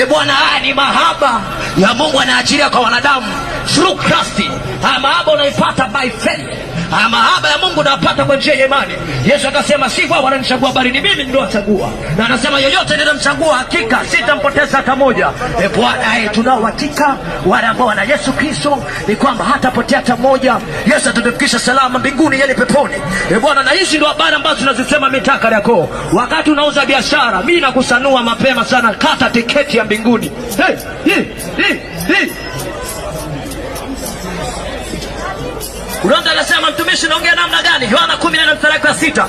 E Bwana, haya ni mahaba ya Mungu anaachilia kwa wanadamu through Christ. Haya mahaba unaipata by faith. Haya mahaba ya Mungu unapata kwa njia ya imani. Yesu akasema si wao wananichagua, bali ni mimi niliowachagua, na anasema yoyote nilimchagua, hakika sitampoteza hata moja. E Bwana, tunao uhakika wale ambao wana Yesu Kristo ni kwamba hatapotea hata moja. Yesu atatufikisha salama mbinguni, yani peponi. E Bwana, na hizi ndio habari ambazo tunazisema mitaa Kariakoo. Wakati unauza biashara, mimi nakusanua mapema sana, kata tiketi ya mbinguni. Hey, hey, hey, hey. Kuna mtu anasema mtumishi, naongea namna gani? Yohana 14 mstari wa 6.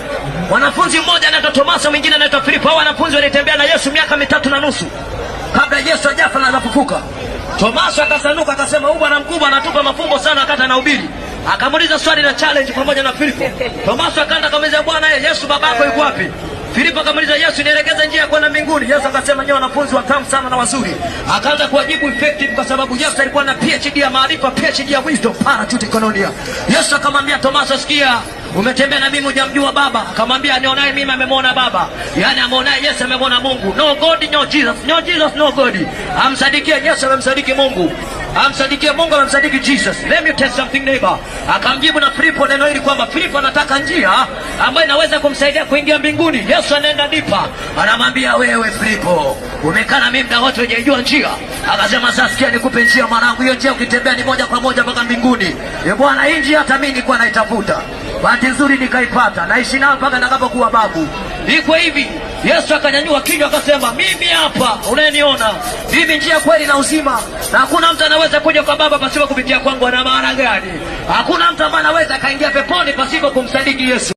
Wanafunzi mmoja anaitwa Tomaso, mwingine anaitwa Filipo. Hao wanafunzi walitembea na Yesu miaka 3.5 kabla Yesu hajafa na anafufuka. Tomaso akasanuka akasema, huyu bwana mkubwa anatupa mafumbo sana wakati anahubiri. Akamuuliza swali la challenge pamoja na Filipo. Tomaso akaenda akamuuliza, Bwana, Yesu babako yuko wapi? Filipo akamuuliza Yesu, nielekeze njia ya kwenda mbinguni. Yesu akasema, nyewe wanafunzi watamu sana na wazuri. Akaanza kuwajibu effective kwa sababu Yesu alikuwa na PhD ya maarifa, PhD ya wisdom, paratutekononia. Yesu akamwambia Tomaso, sikia, umetembea na mimi hujamjua Baba. Akamwambia, nionaye mimi amemwona Baba. Yaani ameonaye Yesu amemwona Mungu. No God, no Jesus. No Jesus, no God. Amsadikie Yesu amemsadiki Mungu. Amsadikie Mungu amemsadiki Jesus. Let me tell something, neighbor. Akamjibu na Filipo neno hili kwamba Filipo anataka njia ambayo inaweza kumsaidia kuingia mbinguni. Yesu anaenda deeper, anamwambia wewe Filipo, umekaa na mimi muda wote hujaijua njia. Akasema sasa sikia, nikupe njia mwanangu, hiyo njia ukitembea ni moja kwa moja mpaka mbinguni. E Bwana, hii njia hata mimi nilikuwa naitafuta, bahati nzuri nikaipata, naishi nayo mpaka nitakapokuwa babu. Iko hivi, Yesu akanyanyua kinywa akasema, mimi hapa unayeniona, mimi njia, kweli na uzima, na hakuna mtu anaweza kuja kwa Baba pasipo kupitia kwangu. Ana maana gani? Hakuna mtu ambaye anaweza akaingia peponi pasipo kumsadiki Yesu.